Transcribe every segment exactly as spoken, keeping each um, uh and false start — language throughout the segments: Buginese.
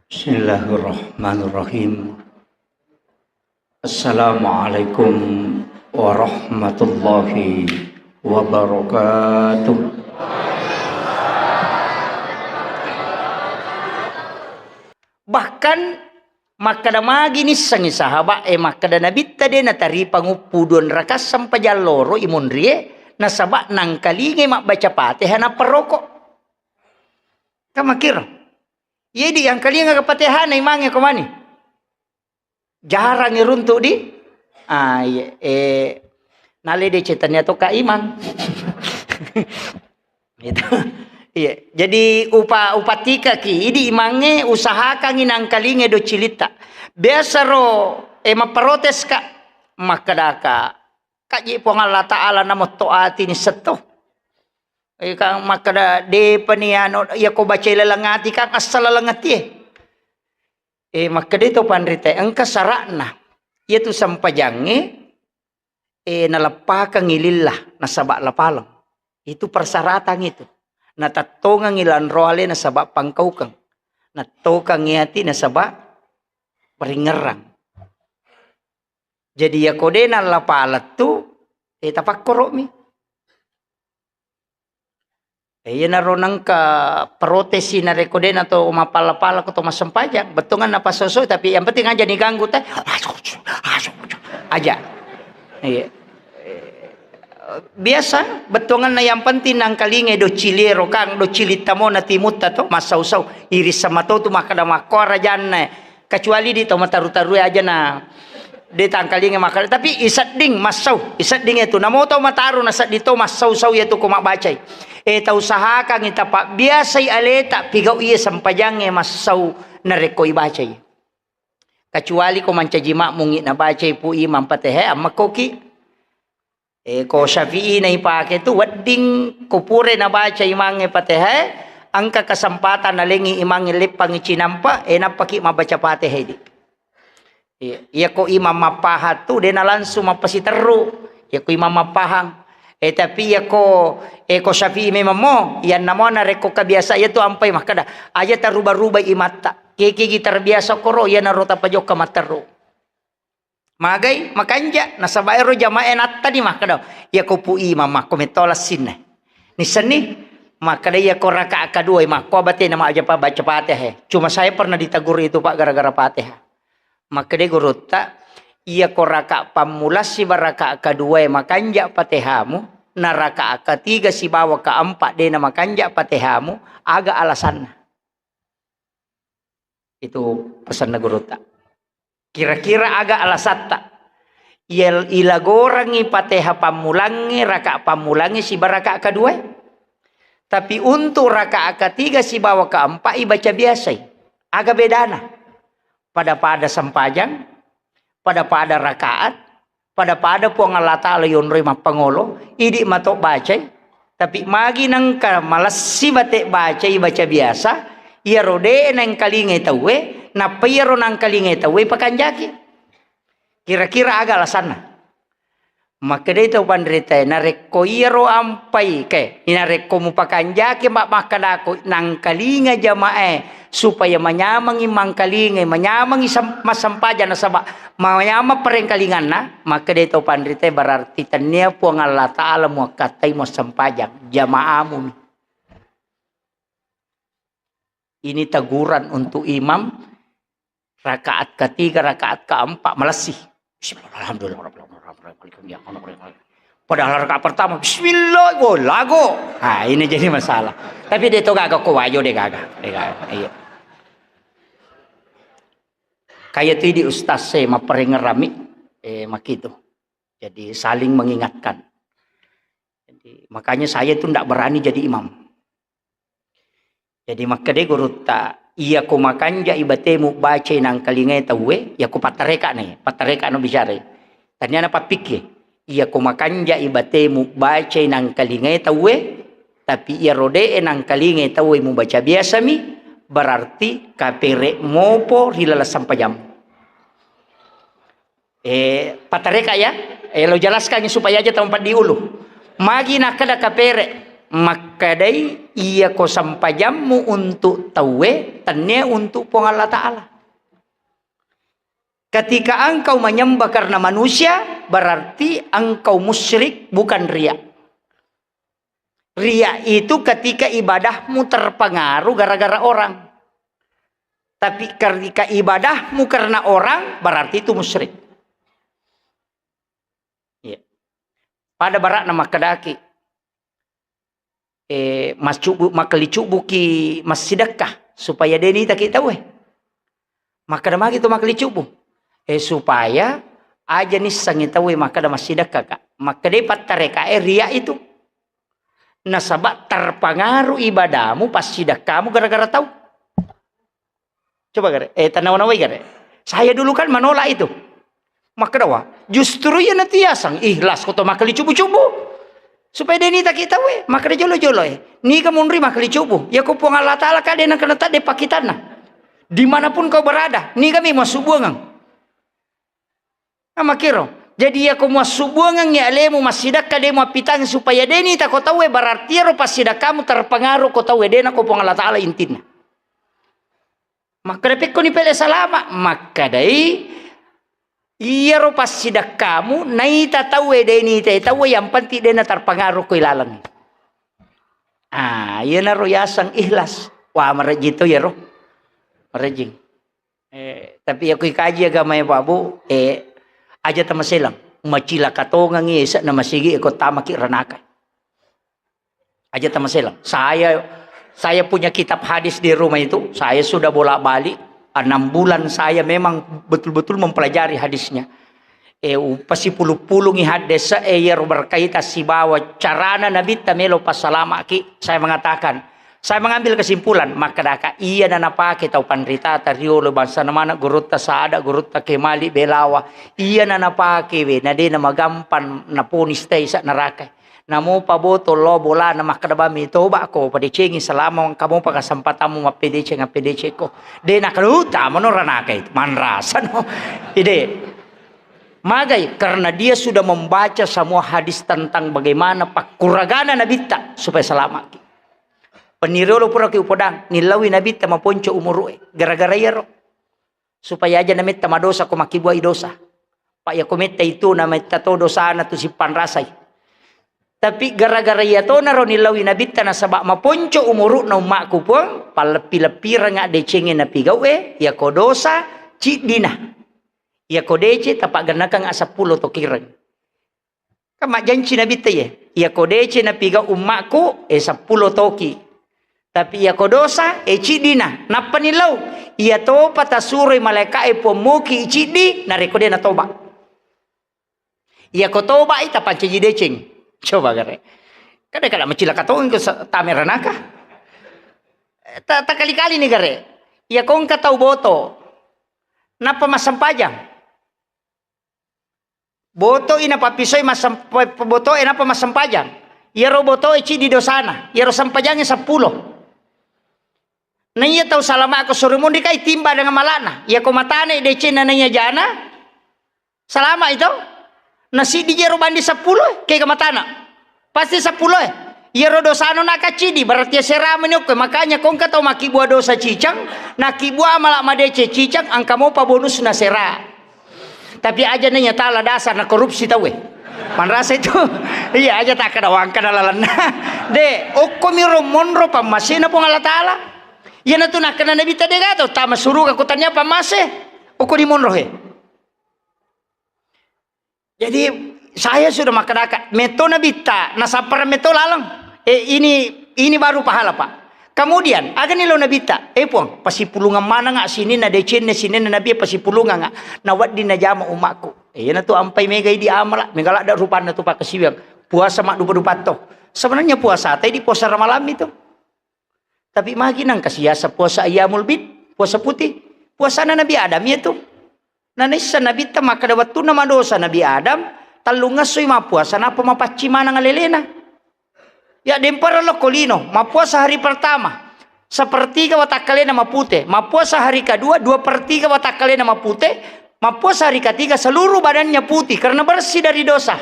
Bismillahirrahmanirrahim. Assalamualaikum warahmatullahi wabarakatuh. Bahkan makkeda magi nissengngi sahaba'e makkeda Nabitta de' nataripa nguppu duanraka sempajang loro imunrie, nasaba' nangkalingai mabbaca Fatihah nappa roko'. Kan makkiro. Iya di angkalinga Fatihana imangnge ko mani. Jarang iruntu' di. Ah, iya. Eh, nale de' cetania to ka imang. Gitu. Iya. Jadi upa-, upatikaki, idi imangnge usahakangngi nangkalingai doccilitta. Biasa ro, eh, mapprotes ka. Makkedaka, kaji Puang Allah Ta'ala namotto ati ni setto. Eh, kang makkeda, depani anu, iya ko bacai laleng ati, kang assala laleng atie. Eh, makkeda to panrita, engka sara'na. Iya tu sempajangnge, eh, naleppakengngi lillah, nasaba lapaleng. Itu persyaratan itu. Natattongengngi lanro ale nasaba pangkaukeng. Nattokengngi ati nasaba paringerrang. Jadi, iya ko de' nallapaleng tu, eh, tapakkoro'mi. Eh, iyanaro nengka protesi narekko de' nato mapala-pala ko to massempajang. Bettuanganna passosoi, tapi yang penting aja diganggu te. Aja. Iya. Biasa, bettuanganna yang penting nangkalingai docciliero, kang, doccilitta mo na timutta to, massau-sau. Iris sama to tu makkeda makko rajanna. Kecuali di to mataru-tarue aja na de' tangkalinga makkeda, tapi isedding massau, isedding itu. Namo tau mataru nasedding to massau-sau iya tu ko mabbacai. Eh, tausahakangngi tapabbiasai aleta pigau iya sempajangnge massau narekko ibacai. Kecuali ko mancaji makmungngi nabacai pu imang Fatihah, ammekkoki. Eh, ko Syafi'i na ipake tu wedding ko pura nabaca imangnge Fatihah, engka kesempatan nalengi imangnge leppangngi cinampa, eh, nappaki mabbaca Fatihah di. Iya, iya ko imam mappahang tu de' na langsung mappasiterru. Iya ko imam mappahang. Eh, tapi iya ko, eh, ko Syafi'i memang mo, iyanna mo narekko kabiasa iya tu ampai makkeda, aja taruba-ruba imatta. Kekegi terbiasa koro, iyanaro tapajokka matterru. Magai makanja, nasaba ero jamae nattani makkeda, iya ko pu imam makko metto lassinna. Nissenni makkeda iya ko rakaat kedua makko abatena maja pa baca Fatihah. Cuma saya pernah ditegur itu, Pak, gara-gara Fatihah. Makkeda gurutta, iya ko rakaat pammula siba rakaat kedua makanja Fatihamu, na rakaat ketiga sibawa keempat de' na makanja Fatihamu, aga alasanna? Itu pesanna gurutta. Kira-kira aga alasatta? Iya, ilagorangngi Fatihah pammulangnge, rakaat pammulangnge siba rakaat kedua. Tapi untuk rakaat ketiga sibawa keempat ibaca biasai. Aga bedana? Pada-pada sempajang, pada-pada rakaat, pada-pada Puang Allah Ta'ala yonroi mappangolo, idi mato bacai, tapi magi nengka malessi bate bacai, baca biasa, iyaro de nengkalingai tauwe, nappa iyaro nengkalingai tauwe pakanjaki. Kira-kira aga alasanna? Makkedai tau panritae, narekko iyaro ampai, ke, narekko mupakanjaki ma-, makkedako nangkalinga jamae, supaya manyamengngi mangkalingai, manyamengngi sem-, massempajang nasaba manyameng parengkalinganna, makkedai tau panritae, berarti tennia Puang Allah Ta'ala muakkattai muassempajang, jamaamu mi. Ini teguran untuk imam, rakaat ketiga, rakaat keempat, malessi. Bismillah, alhamdulillah, rabbil alamin, rabbil alamin, ya Allah, rabbil alamin. Padahal rakaat pertama, bismillah, go, lago. Nah, ini jadi masalah. Tapi de to gaga ko wajo de gaga. De gaga. Iya. Kayak tu di ustaz saya mapparengerami, eh, makitu. Jadi saling mengingatkan. Jadi, makanya saya itu ndak berani jadi imam. Jadi, makkedai gurutta, iya ko makanjai batemu bacai nangkalingai tauwe, iya ko pattareka ni, pattareka no bicara. Tania na pappikki, iya ko makanjai batemu bacai nangkalingai tauwe, tapi iya rode nangkalingai tauwe mubaca biasa mi, berarti kapere mopo ri laleng sampajammu. Eh, patareka ya. Eh, lo jelaskan supaya aja tampat diulu. Magi nakkeda kapere, makkedai, "Iya ko sempajammu untuk tauwe, tennia untuk Puang Allah Ta'ala." Ketika engkau menyembah karena manusia, berarti engkau musyrik, bukan riya. Riya itu ketika ibadahmu terpengaruh gara-gara orang. Tapi ketika ibadahmu karena orang, berarti itu musyrik. Iya. Pada barakna makkedaki, eh, mascubu-, makkelicubbuki massidekka supaya de' nitaki tauwe. Makkeda magi tu makkelicubbu? Eh, supaya aja nissengngi tauwe makkeda massidekka ka. Makkedai pattarekae riya itu. Nasaba terpengaruh ibadahmu, passidekkamu gara-gara tau. Coba gare, eh, tanawa-nawai gare. Saya dulu kan menolak itu. Makkedawa, justru iya natiasang ikhlas ko to makkelicubbu-cubbu. Supaya de' nitaki tauwe, makkeda jolo-jolo e. Niga munri makkelicubbu. Ya ko Puang Allah Ta'ala ka de' nakena tadde pakitanna. Dimanapun kau berada, niga mi massubuangang. Nah, makkiro. Jadi, iya ko muassubuangengngi alemu massidekka, de' muappitang supaya de' nita ko tauwe, berarti iyaro passidekkamu terpengaruh ko tauwe, de' nako Puang Allah Ta'ala intinna. Makkeda pekkoni pele salama, makkedai, iyaro passidekkamu naita tauwe, de' nitai tauwe, yang penting de' na terpengaruh ko ilalengngi. Ah, iyanaro yaseng ikhlas. Wah, marejjing to iyaro. Marejjing. Eh, tapi iya ko ikaji agamae, Pak Bu, eh, aja tamaselang. Macilaka tongengngi ese'na masigi e ko tamaki ranaka. Aja tamaselang. Saya, saya punya kitab hadis di rumah itu, saya sudah bolak-balik, enam bulan saya memang betul-betul mempelajari hadisnya. Eh, upasipulu-pulungi haddese, eh, iyaro berkaitan sibawa carana Nabitta melo passalamaki. Saya mengatakan, saya mengambil kesimpulan, makkedaka, iyana napake tau panritata riolo, bangsana maneng gurutta Sada, gurutta Kemali, Belawa, iyana napake we, na de' namagampang naponis taisa neraka. Namo paboto lo bolana, makkeda bami, "Toba ko, padecengi selama engka mopa kesempatammu mappedeceng, appedecekko." De' nakkeda, "Uh, tamano ranaka itu, manrasano." Ide. Magai, karena dia sudah membaca semua hadis tentang bagaimana pakkuragana Nabitta supaya selamat. Peniriolo pura ki upodang, nillaui Nabitta maponco umuru'e. Gara-gara iyaro. Supaya aja nametta madosa ko makkibuai dosa. Pak, iya ko metta itu nametta to dosana tu sippanrasai. Tapi gara-gara iya tonaro nillaui Nabitta nasaba maponco umuru'na ummakku, Puang, palleppi-leppiranga decengnge napigau'e, iya ko dosa ciddina. Iya ko deceng, tapaggennakang seppulo to kireng. Kan majjanci Nabitta iye, iya ko deceng napigau ummakku, eh, seppulo toki. Tapi iya ko dosa, eh, ciddina. Nappa nillau, iya topa tasuroi malaeka'e Puang moki ciddi, narekko de' natoba. Iya ko tobai, tapancaji deceng. Coba gare. Kada-kada macilaka tongeng ko sa-, tame ranaka. Ta-, takali-kali ni gare. Iya ko engka tau boto. Nappa massempajang. Botoi napappisoi massem-, pe-, pe-, botoe nappa massempajang. Iyaro botoe ciddi dosana, iyaro sempajangnge seppulo. Na iya tau salama ko suri monri kai timba dengan malana. Iya ko matane decenna na iya jana, salama itu. Na siddi jero bandi seppulo, kega matana. Pasti seppulo e. Iyaro dosano nakaccidi, berarti sera meni okko. Makanya kongka tau makkibua dosa cicang, nakkibua mala madeceng cicang, engka mopa bonusna sera. Tapi aja nanya tala dasar na korupsi tau e. Manrasa itu. Iya, aja takkada wangkana lalenna. De, okko miro monro pammasena Puang Allah Ta'ala. Iyanatu nakkana Nabitta de gato, tama suruga ko tania pammase. Okko di monro he. Jadi, saya sudah makkedaka, metto Nabitta, nasappara metto laleng. Eh, ini, ini baru pahala, Pak. Kemudian, agani lo Nabitta, eh, Puang, pasipulungang manengnga sininna decenna, sininna Nabi pasipulungangnga, nawedding najama ummakku. Eh, iyanatu ampai megai di amala, mega ladde rupanna tu pakkasiwiang. Puasa maddupa-dupatto. Sebenarnya puasa tadi puasa Ramalang itu. Tapi magi nangka siasa puasa ayyamul bid, puasa putih. Puasana Nabi Adam iya tu. Nanaissa Nabitta makkeda wettunna madosa Nabi Adam, tellung essoi mappuasa, nappa mapaccing maneng alelena. Ya, dempara lokko lino, mappuasa hari pertama, sepertiga watakkalena mapute, mappuasa hari kedua, dua per tiga watakkalena mapute, Mappuasa hari ketiga seluruh badannya putih karena bersih dari dosa.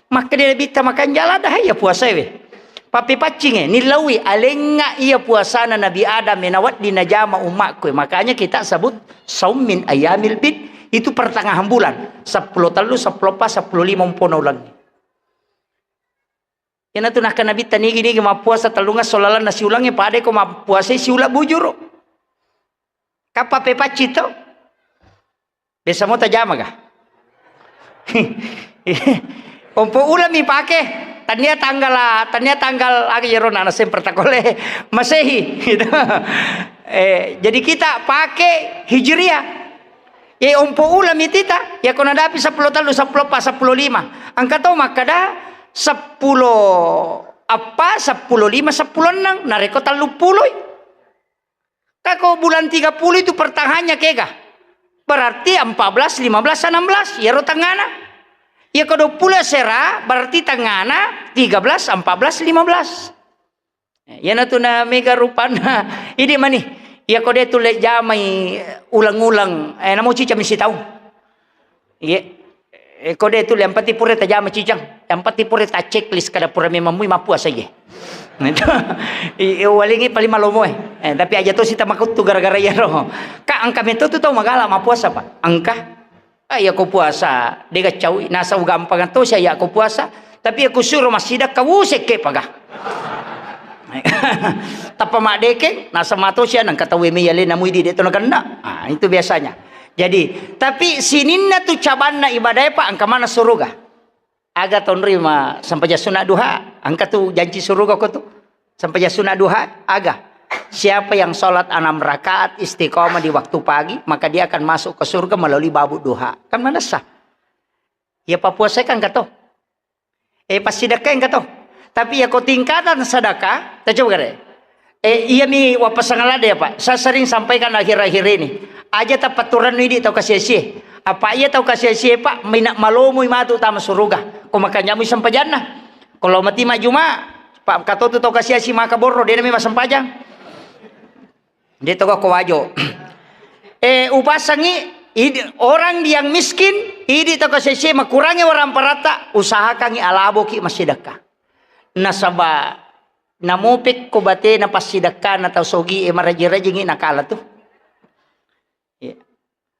Makkeda Nabitta, makanja ladde iya puasae we. Pappepaccinge, nillaui alengnga iya puasana Nabi Adam e, nawedding najama ummakku e. Makanya kita sebut saum min ayyamil bid. Itu pertengahan bulan. Seppulo tellu, seppulo eppa, seppulo lima umpona ulengnge. Iyanatu nakkeda Nabitta, nigi-nigi mappuasa tellungesso lalenna siulengnge, padai ko mappuasai siuleng bujuru. Kappa pepacci to? Biasa mo tajama ga? Ompo uleng mi pake, tania tanggal, tania tanggal aga iyaro na semper takole Masehi, gitu. Eh, jadi kita pake Hijriah. Ye ompo uleng mi tita, yako nadapi seppulo tellu, seppulo eppa, seppulo lima. Engka to makkeda seppulo eppa, seppulo lima, seppulo enneng, narekko tellu puloi. Ka ko bulan tiga puluh itu pertengahannya kega. Berarti empat belas, lima belas, enam belas, iyaro tengngana. Yako dua puluh asera, berarti tengngana tiga belas, empat belas, lima belas. Eh, iyanatu na mega rupanna. Idi mani, iyako de tulle jamai uleng-uleng, eh, namo cicang mi sitaung. Iye. Eh, ko de tulle, yang penting pura tajama cicang. Yang penting pura ta checklist kada pura memang mui mappuasa iye. Nah, itu. I, i, walingi paling malomo eh. Eh, tapi aja to sita makuttu gara-gara iyaro. Ka engka meto tu tau magala mappuasa, Pak. Engka. Ah, iya ko puasa, dega caui. Nasau gampang to sia iya ko puasa. Tapi aku suro massidekka, wusekke paga. Tappa maddekeng, nasama to sia nengka tau mei alena mui di de to nakenna. Ah, itu biasanya. Jadi, tapi sininna tu cabanna ibadae, Pak, engka mana suruga. Aga tonri ma sempajang sunat duha, engka tu janci suruga ko tu. Sempajang sunat duha, aga. Siapa yang sholat enam rakaat istiqomah di waktu pagi, maka dia akan masuk ke surga melalui babu duha. Kan manessa. Ya papuasa kan engka to. Eh, passidekka engka to. Tapi ya ko tingkatan sedekah, ta coba gare. Eh, iya mi wapasang ladde ya, Pak. Saya sering sampaikan akhir-akhir ini. Aja tapaturannu idi tau kasiasie. Apa iya tau kasiasie, Pak, mina malomoi matu tama suruga. Ko makanja mui sempajanna. Kalau mati majuma, Pak, katotu tau kasiasi maka borro, dena mi masempajang. De to ko wajo. Eh, upasangi, idi, orang yang miskin, idi tau kasiasie makurangi waramparatta, usahakangi alaboki massidekka. Nasaba namopekko batena passidekka na tau sogi e maraji-rajingi nakala tu. Iya.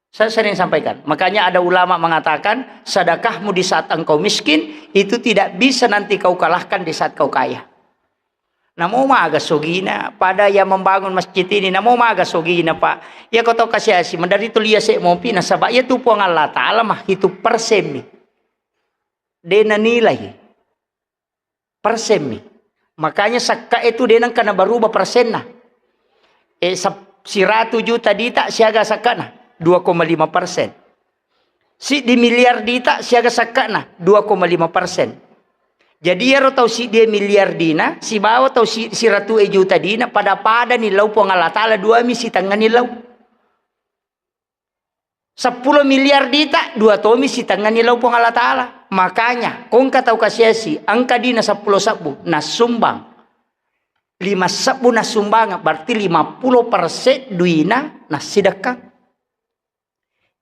Saya sering sampaikan. Makanya ada ulama mengatakan, sedekahmu di saat engkau miskin, itu tidak bisa nanti kau kalahkan di saat kau kaya. Namo maga sogina, pada yang membangun masjid ini, namo maga sogina, Pak. Ya kau tahu kasih asi, mendari tu lia se mopi, nasaba iya tu Puang Allah Ta'ala mah hitung persen mi. Dena nilai. Persen mi. Makanya sakka itu dena kana berubah persenna. Eh, sap-, siratu juta dita siaga sakkana? Dua koma lima persen. Siddi miliar dita siaga sakkana? Dua koma lima persen. Jadi iyaro tau siddi miliar dina, sibawa tau si-, siratu e juta dina, pada-pada ni lau Puang Allah Ta'ala, dua mi sitengnga ni lau. Seppulo miliar dita, dua tomi sitengnga ni lau Puang Allah Ta'ala. Makanya, kongka tau kasiasi, engka dina seppulo sebbu, nassumbang. Lima sebbu nassumbang, berarti lima puluh persen duina nassidekka.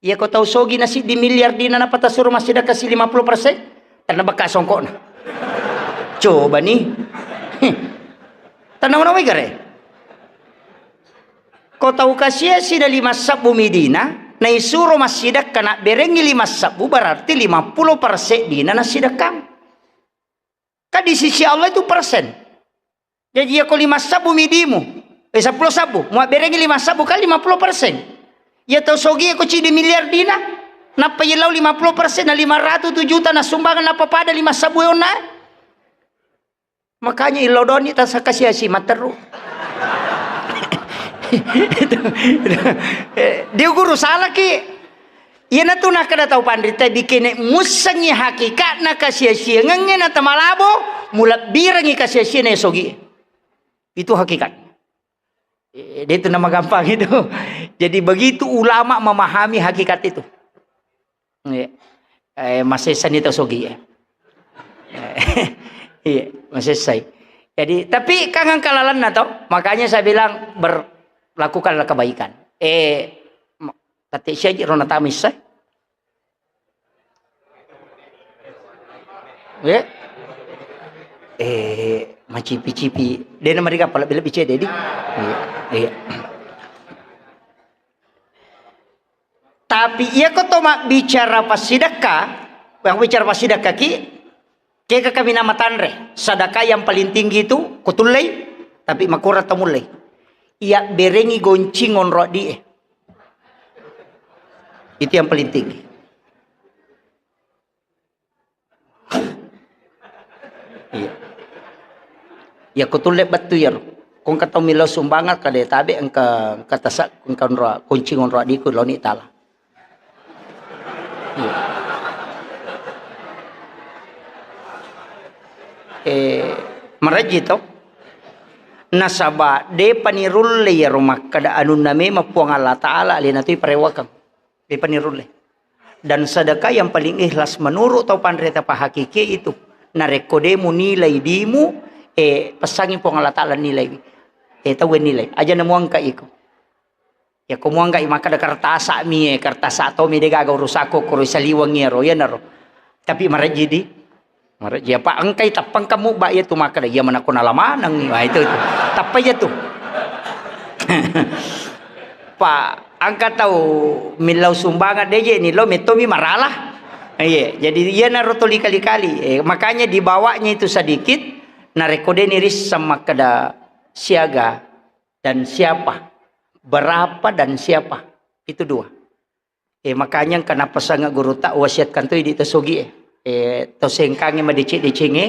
Iya ko tau sogi na siddi miliar dina napata suro massidekka si lima puluh persen, tenna bakka songkokna. Coba ni. Tenna mana wai gare. Ko tau kasiasi na lima sebbu mi dina, naisuro massidekka, nabberengi lima sebbu, berarti lima puluh persen dina nassidekkang. Kan di sisi Allah itu persen. Jadi, iya ko lima sebbu mi dimu, eh, seppulo sebbu, muabberengi lima sebbu kan lima puluh persen. Iya tau sogi ko ciddi miliar dina, nappa iya lau lima puluh persen, na lima ratu tu juta nassumbang, nappa pada lima sebbu onna. Makanya illau doni tasa kasiasi matteru. Itu, itu. Eh, dia guru salaki. Iyanatu nakkeda tau panrita, bikene mussengi hakikatna kasiasiangengnge na tamalabo, mulebbirengi kasiasiana sogi. Itu hakikat. Eh, dia itu nama gampang itu. Jadi begitu ulama memahami hakikat itu. Iya. Eh, masessani tau sogi, eh. Iya, masessai. Jadi, tapi kan engka lalenna to, makanya saya bilang ber-, lakukanlah kebaikan. Eh, ma-, tette siaji rona tamissa. Eh? Eh, macipi-cipi. Dena mariga pala bela bice dedi. Iya. Iya. Tapi iya ko to mabbicara passidekka, yang bicara passidekka ki, kega kami nama tanre. Sedekah yang paling tinggi itu, ko tullei, tapi makurang to mullei. Iya berengi goncing onro di eh. Itu yang paling tinggi. Iya. Ya, ko tulle bettu iyaro. Ko engka tau millau sumbangan, kada tabe engka, engka tasa, engka onro, kunci onro adiku laoni tala. Iya. Eh, maraji to. Nasaba depa nirulle iyaro makkada anunna memang Puang Allah Taala alena tu parewakang. Depa nirulle. Dan sedekah yang paling ikhlas menurut tau panrita pahakiki itu, narekko de mu nilai dimu, eh, pesangi Puang Allah Taala nilai. Eh, tau nilai. Aja na muangka iko. Ya ko muangka i makkada kertasa mi, eh, kertasa to mi de gaga urusakku, kuro saliweng iyaro, iyanaro. Tapi marajji di. Mare-, ya, Pak, engkai tappang kamu, Pak, iya tu makkeda, iya manakko nala maneng, wah, itu, itu. Tappa iya tu. Pak, engka tau millau sumbangan deje ni lo metto mi marala. Iya, jadi iyanaro tuli kali-kali. Eh, makanya dibawanya itu sedikit, narekko de ni risseng makkeda siaga dan siapa, berapa dan siapa. Itu dua. Eh, makanya engka napesangnge gurutta, wasiatkan to idi to sogi e. Eh, to sengkangnge madeceng-decengnge,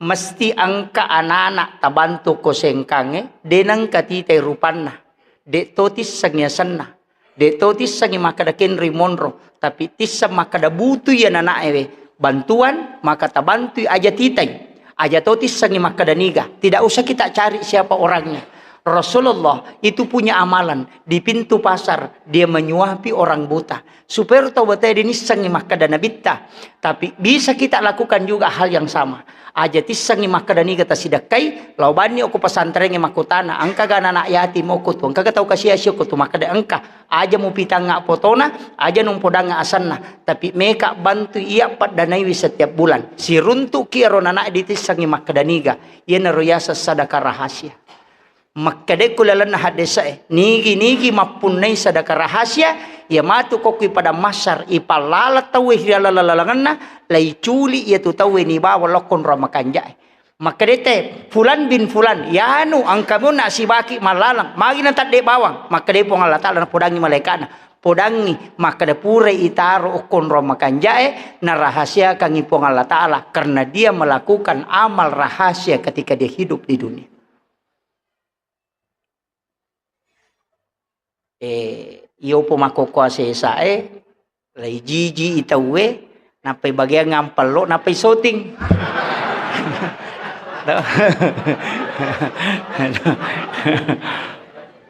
mesti engka anak-anak tabantu ko sengkangnge, de nengka titai rupanna, de to tissengi asenna, de to tissengi makkeda kenri monro, tapi tisseng makkeda butui anak-anak e we bantuan, maka tabantui aja titai. Aja to tissengi makkeda niga. Tidak usah kita cari siapa orangnya. Rasulullah itu punya amalan. Di pintu pasar, dia menyuapi orang buta. Supaya tau batae dinissengi makkeda nabitta. Tapi bisa kita lakukan juga hal yang sama. Aja tissengi makkeda niga tasidekkai, lao banni okko pesantrengnge makkutana, engkaga anak yatim okko tu, engkaga tau kasiasi okko tu, makkeda engka. Aja mupitangnga potona, aja numpodangnga asenna, tapi meka bantu iya paddanaiwi setiap bulan. Siruntu'ki ero nanae ditissengi makkeda niga, iyanaro yaseng sadaka rahasia. Makkedai ku lalenna haddese'e, nigi-nigi mappunnai sadaka rahasia, iya matu kokkui padang mahsyar, ipallala tauwe ri laleng-lalengenna, laiculi iyatu tauwe nibawa lokko nro makanja'e. Makkedete, "Fulan bin Fulan, yanu engka mona sibaki mallaleng, magi natadde bawang?" Makkede Puang Allah Taala, napodangi malaika'na, "Podangi, makkeda purai itaro okko onrong makanjae, narahasiakangi Puang Allah Taala, karena dia melakukan amal rahasia ketika dia hidup di dunia." Eh, iyopo makkokkoe asesae, lai jiji i tauwe, nappai bageang ampello, nappai soting.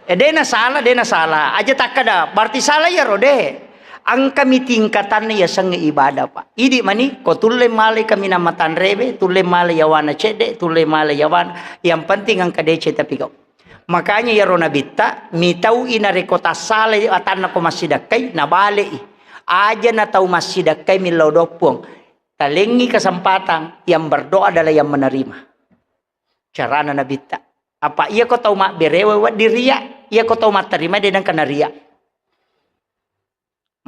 Eh, de nasala, de nasala. Aja takkada, berarti salah iyaro, de. Engkami tingkatanna yasengnge ibadah, Pak. Idi mani, ko tulle malai kaminang matanrewe, tulle malai yawana cedde, tulle malai yawana. Yang penting engka deceng tapi kau. Makanya iyaro nabitta, mitau'i narekko tassalai atanna ko massidekkai, nabale'i. Aja na tau massidekkai millau doang Puang. Talengngi kesempatan, yang berdoa adalah yang menerima. Carana nabitta. Apa iya ko tau mabberewe wedding ria, iya ko tau matterima de nengka naria.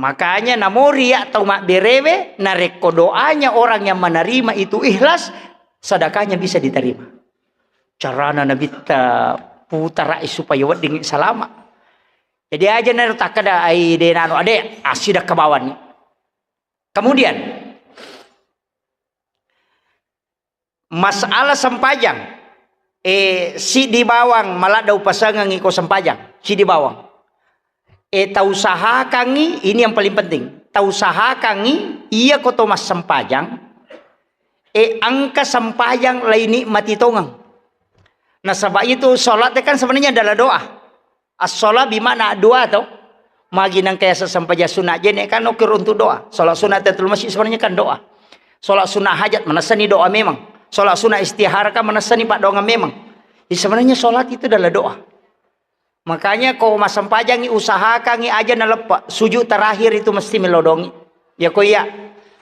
Makanya namo ria tau mabberewe, narekko doanya orang yang menerima itu ikhlas, sedekahnya bisa diterima. Carana nabitta putara supaya wedding salama. Jadi aja naro takkada ai de nano ade assidekka bawang ni. Kemudian masalah sempajang, eh, siddi bawang maladda upasengengngi ko sempajang, siddi bawang. Eh, tausahakangngi, ini yang paling penting, tausahakangngi iya ko to massempajang, eh, engka sempajang laini mati tongeng. Nasaba itu salat kan sebenarnya adalah doa. As-shalah bima'na doa to. Magi nengka yaseng sempajang sunat jene kan okiro untuk doa. Salat sunat tahiyatul masjid sebenarnya kan doa. Salat sunat hajat manessani doa memang. Salat sunat istihara kan manessani paddoangeng memang. Jadi sebenarnya salat itu adalah doa. Makanya ko massempajangi usahakangi aja naleppe. Sujud terakhir itu mesti melodongi. Ya ko iya.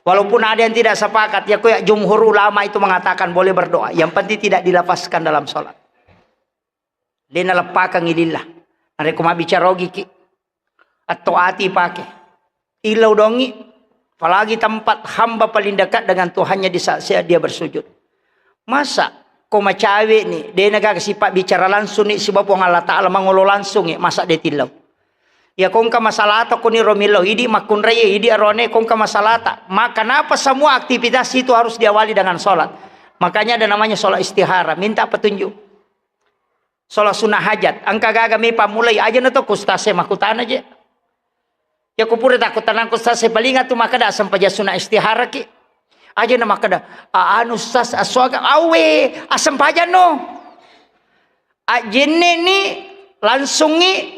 Walaupun ada yang tidak sepakat, ya, ko ya, jumhur ulama itu mengatakan boleh berdoa. Yang penting tidak dilafazkan dalam sholat. De' naleppakengngi lillah. Narekko mabbicara ogiki, atau ati pake. Illau dongi, apalagi tempat hamba paling dekat dengan Tuhannya di saat-saat dia bersujud. Masa ko macawe ni, de' nagaga sipabbicara langsung ni siba Puang Allah Ta'ala, mangolo langsung ni, masa de' tillau? Ya, kongka masalata koni ro millau, idi makkunrai, idi arone, kongka masalata. Maka kenapa semua aktivitas itu harus diawali dengan sholat? Makanya ada namanya sholat istihara, minta petunjuk. Sholat sunnah hajat, engka gaga mi pammulai, aja na to ku ustaz e makkutana je. Ya, ku pura takkutanang ku ustaz e, paling atu makkeda sempajang sunnah istihara ki. Aja na makkeda, "A-, anu ustaz, aswaga, awe, asempajang no." Ajenne ni, langsung ni,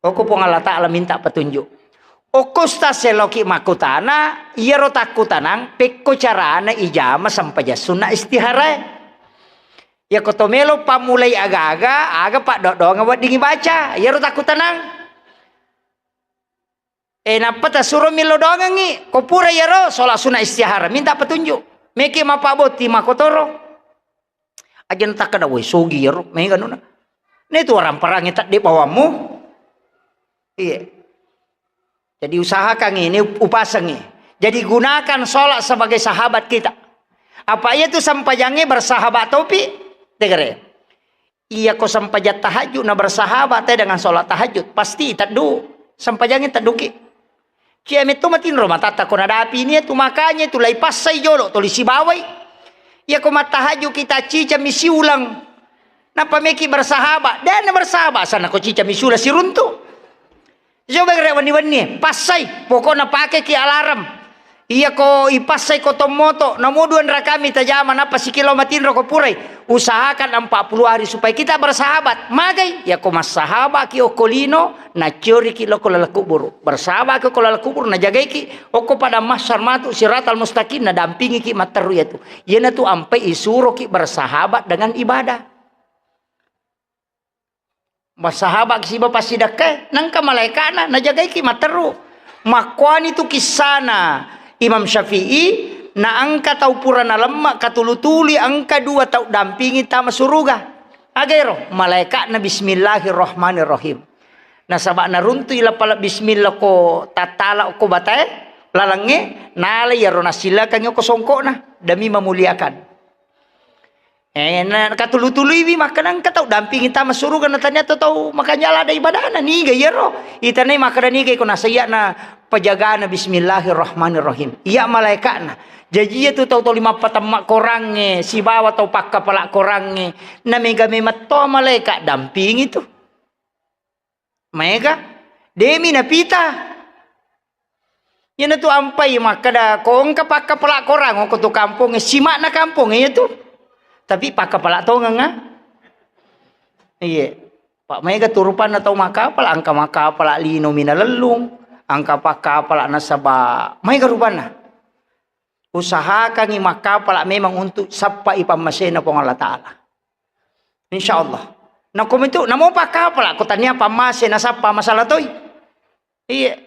Okko Puang Allah Ta'ala minta petunjuk. Okko ustaz e loki makkutana, iyaro takkutanang, pekko carana ijama sempajang sunnah istihara e. Yako to melo pammulai aga-aga, aga paddoddongang weddingngi baca, iyaro takkutanang. E, nappa tasuro millau doangengngi, ko pura iyaro sholat sunnah istihara, minta petunjuk. Meki mappabotti makotoro. Aja na takkeda, "Woi, sogi iyaro, mega nuna." Netu waramparang tadde bawammu. Iya. Jadi usahakan ini, upasangi. Jadi gunakan sholat sebagai sahabat kita. Apa iya tu sempajangnge bersahabat topi? Tegere. Iya ko sempajang tahajud na bersahabat te dengan sholat tahajud, pasti teddu. Sempajangnge tedduki. Cia metto matinro matatta ko nadapi ini tu, makanya tu lai passai jolo toli sibawai. Iya ko mattahajud kita cica misi ulang. Napa meki bersahabat? Dan bersahabat sana ko cica misi ulang siruntu. Coba gere wenni-wenni, passai, pokokna pakeki alarm. Iya ko ipassai ko tommoto, namo dua rakami tajama, nappa sikilo matinro ko purai. Usahakan empat puluh hari supaya kita bersahabat. Magai, iya ko massahabaki okko lino, nacioriki lokko laleng kuburu. Bersahabaki okko laleng kuburu, najagaiki okko padang mahsyar matu siratal mustaqim, nadampingiki matteru iyatu. Iyanatu ampai isuroki bersahabat dengan ibadah. Massahabaki siba passidakkae, nengka malaeka'na najagaiki matteru. Makkuani tu kissana Imam Syafi'i, na engka tau pura nalemma katulu-tului, engka dua tau dampingi tama suruga. Agero, malaeka'na bismillahirrahmanirrahim. Nasaba naruntui lapala bismillah ko tattala ko batae, lalengnge, nalai iyaro nassilakangngi ko songko'na, demi memuliakan. Eh, na, katulu-tuluiwi makkeda engka tau dampingi tama suruga, na tania to tau makanja lada ibadana, niga iyaro? Itanai makkeda niga iko nasaiya na pajagana bismillahirrahmanirrahim. Iya malaeka'na. Jaji iya tu tau toli mappatemma korangnge, sibawa tau pakkapala korangnge. Na mega memang to malaeka dampingi tu. Maega, demi napita. Iyanatu ampai makkeda, ko engka pakkapala korang, ko tu kampongnge, sima'na kampongnge iyatu. Tapi pakkapala tongeng, ah. Iya. Pak, maega tu rupanna tau makkapala, engka makkapala lino minalellung, engka pakkapala nasaba maega rupanna. Usahakangngi makkapala memang untuk sappai pammasena Puang Allah Ta'ala. Insya Allah. Nako mitu, namo pakkapala, ko tania pammase nasappa masalah toi. Iya.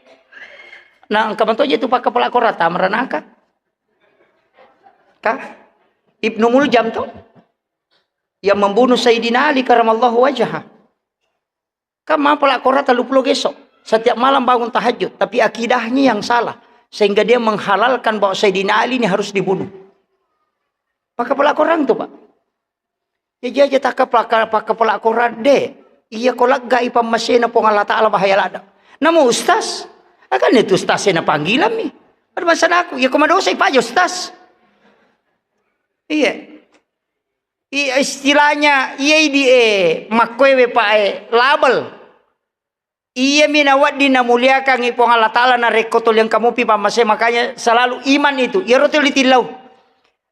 Nah, engka matoje tu pakkapala korata meranaka. Ka? Ibnu Muljam tu. Yang membunuh Sayyidina Ali karamallahu wajhah. Kan mapala Quran tellu pulo geso. Setiap malam bangun tahajud, tapi akidahnya yang salah. Sehingga dia menghalalkan bahwa Sayyidina Ali ini harus dibunuh. Pakkapala Quran tu, Pak. Jaji aja takka paka-, pakkapala Quran de. Iya ko lagga ipammasena Puang Allah Ta'ala bahaya lada. Namu ustaz, akan itu ustaz saya panggilan mi. Ada masalah aku, iya ko madosa ipaja ustaz. Iya. I-, istilahnya, iya idi, eh, makkoewe, Pak, eh, label. Iyami nawedding namuliakangngi Puang Allah Ta'ala narekko toliang kamupi pammase, makanya selalu iman itu. Iyaro tuli tillau.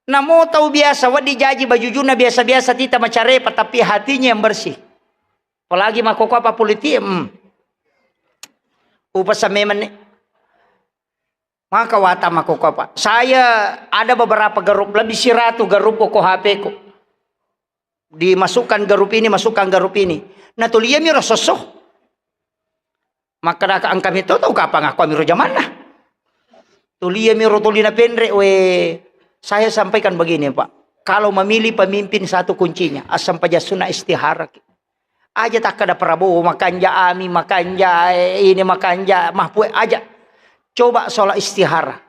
Namo tau biasa, wedding jaji bajujunna biasa-biasa tita macarepa, tapi hatinya yang bersih. Apalagi makkokkoe apa politik, hmm. Upasammemenni. Maka wata makkokkoe apa. Saya ada beberapa grup, lebih siratu grup ko H P-ku. Dimasukkan grup ini, masukkan grup ini. Natuliami ro sosso. Makkadaka engka mito tau kapang aku amiro jamanna. Tuli iyami ro tuli napenre, we, saya sampaikan begini, Pak. Kalau memilih pemimpin, satu kuncinya, assempajang sunna istihara ki. Aja takkada Prabowo makanja, Amin makanja, eh, ini makanja, Mahfud aja. Coba sholat istihara.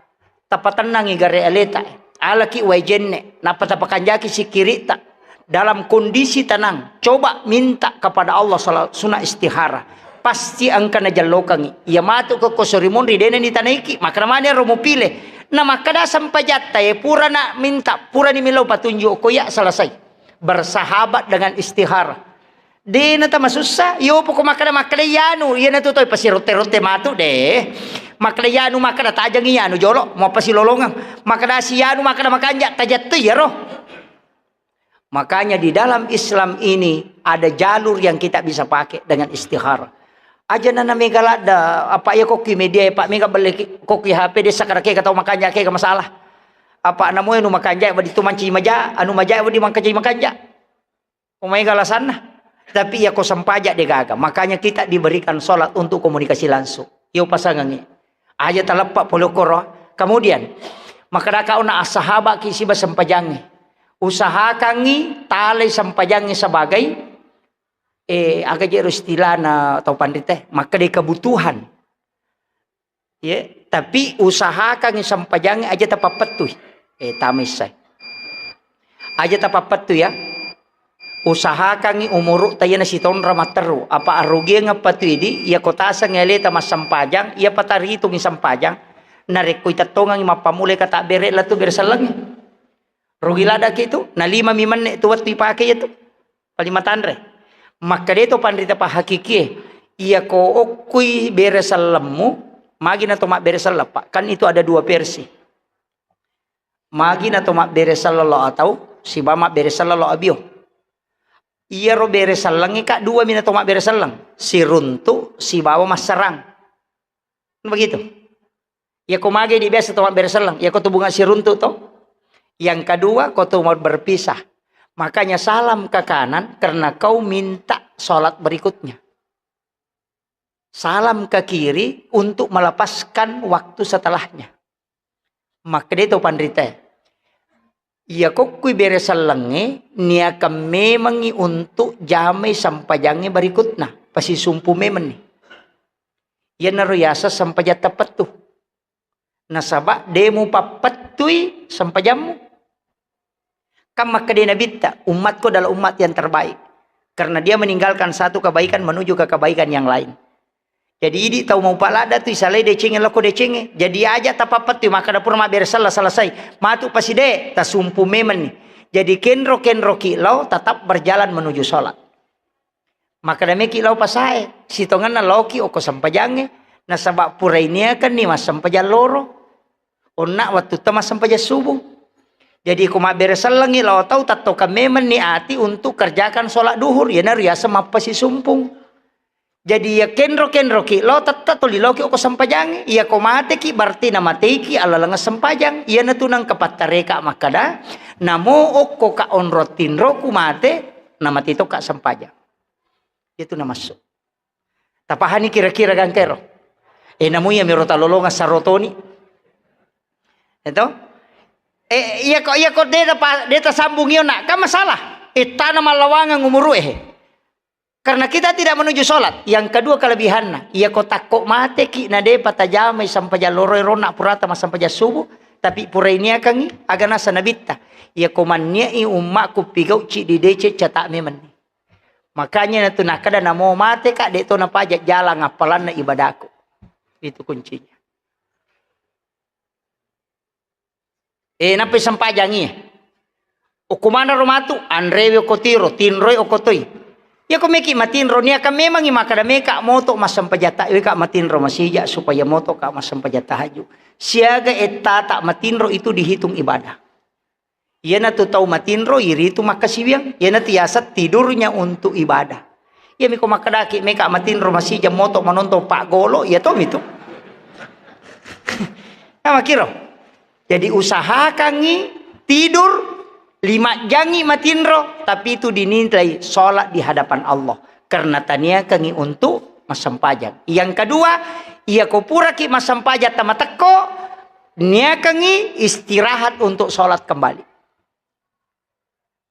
Tapatennangi gare aleta. Alaki wae jenne, nappa tapakanjaki sikkiritta. Dalam kondisi tenang, coba minta kepada Allah sholat sunnah istihara. Pasti engka najellokangi. Iya matu ke kosori monri dena ni tanaiki, makana mane ro mupile. Na makkada sempajatta, eh, pura na minta, pura ni melo patunjuk ko ya selesai. Bersahabat dengan istihara. Dena tamasussa, yo poko makkada, makkada yanu, iyana tu toi pasirotte-rotte matu deh. Makkada yanu, makkada tajangi yanu jolo, mau pasilolongang. Makkada si yanu, makkada makanja, tajattu yaro. Makanya di dalam Islam ini ada jalur yang kita bisa pakai dengan istihara. Aja nana mega ladda, apa ya kokki media ya, Pak, mega belle ki-, kokki H P desa kada kega tau makanja kega masalah. Apa namu anu makanja wadi tu manci maja, anu maja wadi mangkaji makanja. Ko maega alasanna. Tapi iya ko sempaja de gaga. Makanya kita diberikan sholat untuk komunikasi langsung. Iyo pasangangi. Aja taleppa pole koro. Kemudian, makadaka ona assahabaki siba sempajangi. Usahakangi talai sempajangi sebagai, eh, aga jero istilahna tau panrite, makkeda kebutuhan. Ye, tapi usahakangi sempajangi aja tapappettui. Eh, tamaissai. Aja tapappettui ya. Usahakangi umuru tayana sitonra matteru. Apa arugiang apa tu idi, iya kotaseng eleta massempajang, iya pataritungi sempajang. Narekko itettongangi mappamulai kata bere latu bere sellengi. Rugi ladaki tu, na lima mi menne tu wettu ipake iya tu. Paling matanre. Makkeda to panrita pahakikie, iya ko okkui bere sellemmu, magi na to mabbere selleng, Pak. Kan itu ada dua versi. Magi na to mabbere selleng lo atau, siba mabbere selleng lo abio. Iyaro bere sellengnge, Kak, dua mi na to mabbere selleng. Siruntu, sibawa masserang. Begitu. Iya ko mage di biasa to mabbere selleng, iya ko tu bunga siruntu to. Yang kedua, ko tu mau berpisah. Makanya salam ke kanan karena kau minta sholat berikutnya. Salam ke kiri untuk melepaskan waktu setelahnya. Makkeda to panrita. Iya kokkui bere sellengnge niakan memangi untuk jamai sempajangnge berikutna. Pasisumpu memanni. Iyanaro yaseng sempajang tapettu. Nasaba de mupappettui sempajammu. Kan makkeda Nabitta, "Umatku adalah umat yang terbaik." Karena dia meninggalkan satu kebaikan menuju ke kebaikan yang lain. Jadi idi tau mau palada tu isalai decengnge lako decengnge. Jadi aja tapappettui makkeda pura mabbere sella selesai. Matu paside, tasumpu memanni. Jadi kenro-kenro ki lao tetap berjalan menuju sholat. Makkeda meki lao pasae, sitongenna laoki okko sempajangnge, nasaba pura iniakenni massempajang loro. Onna wattutta massempajang subuh. Jadi ko mabbere sellengngi lao tau tattokang memanni ati untuk kerjakan sholat duhur, iyanaro riaseng mappasisumpung. Jadi iya kenro-kenroki lao tetta tuli laoki okko sempajangnge, iya ko mateki berarti namateiki alaleng sempajang, iyanatu nengka pattareka makkeda, namo okko ka onrong tinroku mate, namate tokka sempajang. Itu namassu. Tapahani kira-kira gangkero. Eh, namu iya miro talolonga sarotoni. Eto? Eh, iya ko, iya ko de ta pa-, de tasambung iyo nak, kan masalah. Eh, tana mallawangang umuru eh. Karena kita tidak menuju sholat. Yang kedua kelebihanna, iya ko takko mateki na de patajamai sampajang loro ronna purata massampajang subuh, tapi pura iniakangi, aga nasa nabitta. Iya ko manniai ummakku pigauci di deceng cata memanni. Makanya natu nakkeda namo mate ka, de to napaja jalang appalanna ibadaku. Itu kuncinya. Eh, nappai sempajangi. Okko manaro matu, anrewe okko tiro, tinroi okko toi. Iya ko meki matinro, niaka memangi makkeda meka moto massempajang ta-, weka matinro masija supaya moto ka massempajang tahajud. Siaga ettata matinro itu dihitung ibadah. Iyanatu tau matinro iritu makkasiwiang, iyanatu yaseng tidurnya untuk ibadah. Iyami ko makkedaki meka matinro masija moto manontong paggolo, iya tomi tu. Nah, makiro. Jadi usahakangi tidur lima jangi matinro, tapi itu dinilai sholat di hadapan Allah. Karena taniakangi untuk massempajang. Yang kedua, iya ko puraki massempajang tamatekko, Niakangi istirahat untuk sholat kembali.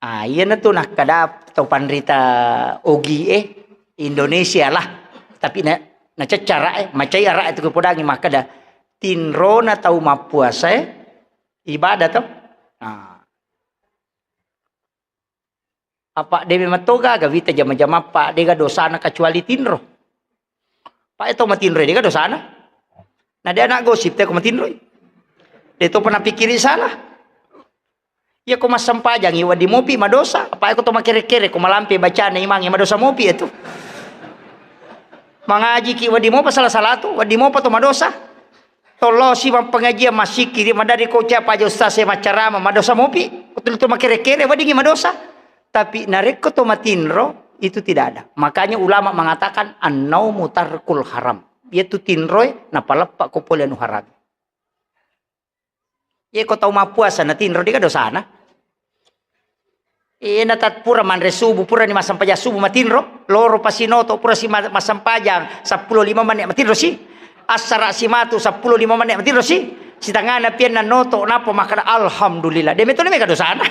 Ah, iyanatu nakkeda to panrita ogie Indonesia lah. Tapi na, naceccara eh, macai ara itu kepodangi makkeda tinrona tau mappuasa eh, ibadah to. Ah. Apa dewe matoga ga wita jama-jama pa dega dosana kecuali tinro. Pak eto matinro dega dosana. Nah, dia anak gosip te ko matinroi. Dia to pernah pikiri salah. Iya ko massempajangi wedding mopi madosa. Apa ko to makere-kere ko malampe bacana imangi madosa mopi itu. Mangaji ki wedding mopa salah-salah tu, wedding mopa to madosa. Tollosi mappengajian, massikkiri, madari ko ucap aja ustaz saya macarama, madosa mopi. Betul tu makere-kere, weddingi madosa. Tapi narekko to matinro, itu tidak ada. Makanya ulama mengatakan, "An-naumu tarkul haram." Yaitu tinroe, napaleppa ko pole anu haram. Ye ko tau mappuasa na tinro, dega dosana. Ena tat pura manre subuh, pura ni massempajang subuh matinro, loro pasinoto pura si ma-, massempajang seppulo lima menit matinro si. Assara si matu seppulo lima menit matinro si. Sitangana pianna noto napa makkada alhamdulillah. De metto mega dosana.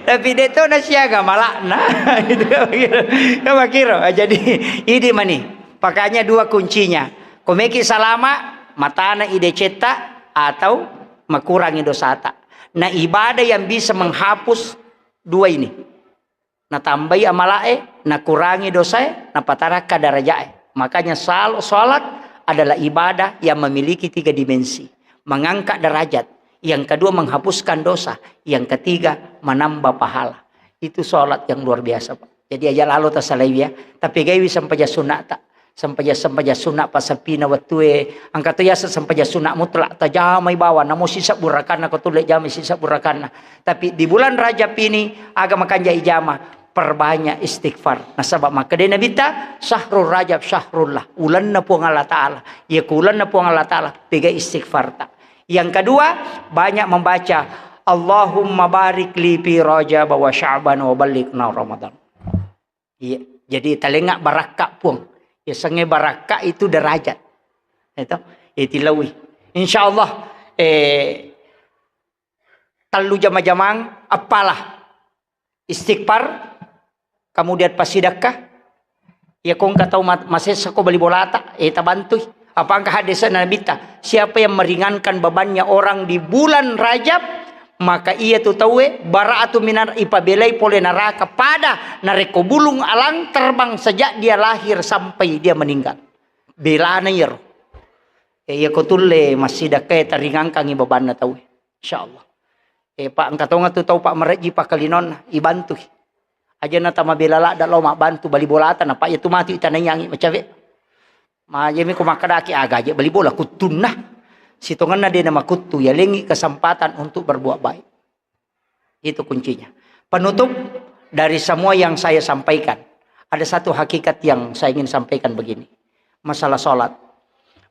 Tapi de to na siaga malakna. Itu kan makiro. Kan makiro. Jadi idi mani. Pakanya dua kuncinya. Ko meki salama, matana ide cetta atau makurangi dosata. Nah, ibadah yang bisa menghapus dua ini. Natambai amalae, nakurangi dosae, napatarakka darajae. Makanya sal-, salat adalah ibadah yang memiliki tiga dimensi. Mengangkat derajat, yang kedua menghapuskan dosa, yang ketiga menambah pahala. Itu salat yang luar biasa, Pak. Jadi aja lalo tasalaiwi ya, tapi gaiwi sempajang sunnata. Sempajang-sempajang sunna passappina wettue, engka to yaseng sempajang sunna mutlak, tajamai bawang, namo sisebbu rakanna, ko tulle jamai sisebbu rakanna. Tapi di bulan Rajab ini, aga makanja ijama, perbanyak istighfar. Nasaba makkeda Nabitta, "Syahrul Rajab syahrullah," ulenna Puang Allah Ta'ala. Iya ku ulenna Puang Allah Ta'ala, pega istighfarta. Yang kedua, banyak membaca, "Allahumma barik li fi Rajab wa Sya'ban wa ballighna Ramadan." Iya, jadi talenga barakka Puang. Yasengnge barakka itu derajat. Itu, itilawi. Insya Allah, eh, tellu jama-jamang, apalah. Istighfar, kemudian passidekka. Iya ko engka tau ma-, masessa ko bali bolata, eh, tabantui. Apa engka hadis Nabitta, siapa yang meringankan bebannya orang di bulan Rajab, maka iya tu tauwe bara'atu minar, ipabelai pole naraka pada narekko bulung alang terbang sejak dia lahir sampai dia meninggal. Belana iyaro. Eh, iya ko tulle massidekkae taringangkangi bebanna tauwe. Insyaallah. Eh, Pak, engka tonga tu tau, Pak, marejji pakkalinonna, ibantui. Aja na tamabela ladda lao mabbantu bali bolata, na, Pak, iya tu matu itanaiyangi macawe. Ma, iya mi ko makkadaki, aga aja bali bola kuttunna. Sitongenna de na makuttu, yalengi kesempatan untuk berbuat baik. Itu kuncinya. Penutup dari semua yang saya sampaikan, ada satu hakikat yang saya ingin sampaikan begini. Masalah sholat.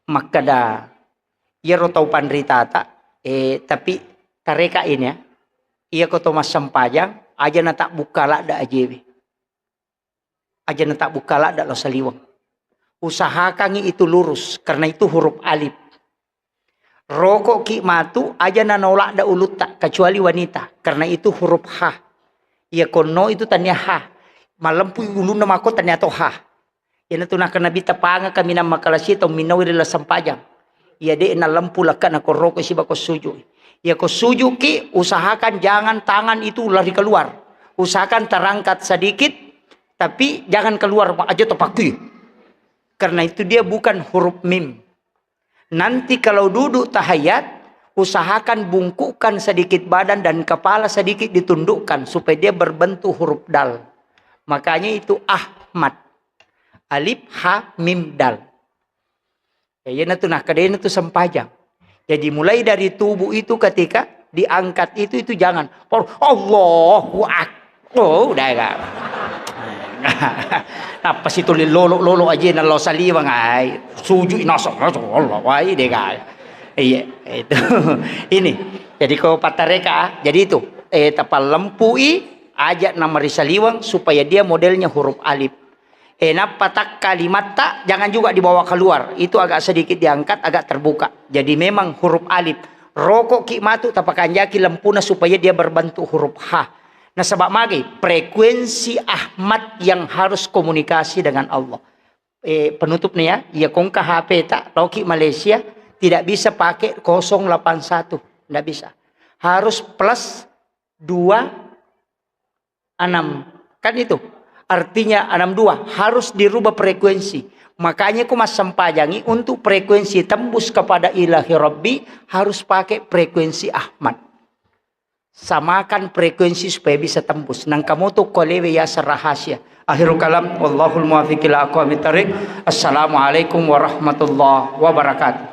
Makkeda, iyaro tau panritata, eh, tapi tareka ini ya, iya ko to massempajang, aja na tabbukka ladda ajewe. Aja na tabbukka ladda lao saliweng. Usahakangi itu lurus, karena itu huruf alif. Roko'ki matu, aja na naoladda ulutta, kecuali wanita, karena itu huruf ha. Iya konno itu tania ha. Malempu ulunna mako tania to ha. Iyanatu nakkeda Nabitta, pangaka minang makalasi tau minnaui ri laleng sempajang. Iya de nalempu lekkana ko roko siba ko suju. Iya ko sujuki, usahakan jangan tangan itu lari keluar. Usahakan terangkat sedikit, tapi jangan keluar, aja tepakui. Karena itu dia bukan huruf mim. Nanti kalau duduk tahiyat, usahakan bungkukkan sedikit badan dan kepala sedikit ditundukkan supaya dia berbentuk huruf dal. Makanya itu Ahmad. Alif, ha, mim, dal. Ya, iyanatu, nah, kedena tu sempajang. Jadi mulai dari tubuh itu ketika diangkat itu, itu jangan. Oh, Allahu Akbar. Oh, udah ya. Apa sih tuh lolo-lolo aja nalo saliwang ai. Suju inasok, Allah, wai deh, guys. Iya, itu. Ini. Jadi ko pattareka, jadi itu. Eh, tapallempui aja nama ri saliwang supaya dia modelnya huruf alif. Eh, nappa takka limatta, jangan juga dibawa keluar. Itu agak sedikit diangkat, agak terbuka. Jadi memang huruf alif. Rokok ki matu, tapakanjaki lempuna supaya dia berbentuk huruf H. Nasaba magi frekuensi Ahmad yang harus komunikasi dengan Allah. Eh, penutup nih ya, ya kongka H P ta, loki Malaysia, tidak bisa pakai kosong delapan satu. Tidak bisa. Harus plus dua enam. Kan itu. Artinya enam dua harus dirubah frekuensi. Makanya ku massempajangi untuk frekuensi tembus kepada Ilahi Rabbi harus pakai frekuensi Ahmad. Samakan frekuensi supaya bisa tembus. Nangka moto ko lewe yaseng rahasia. Akhirul kalam, wallahul muwaffiq ila aqwamit thariq. Assalamualaikum warahmatullahi wabarakatuh.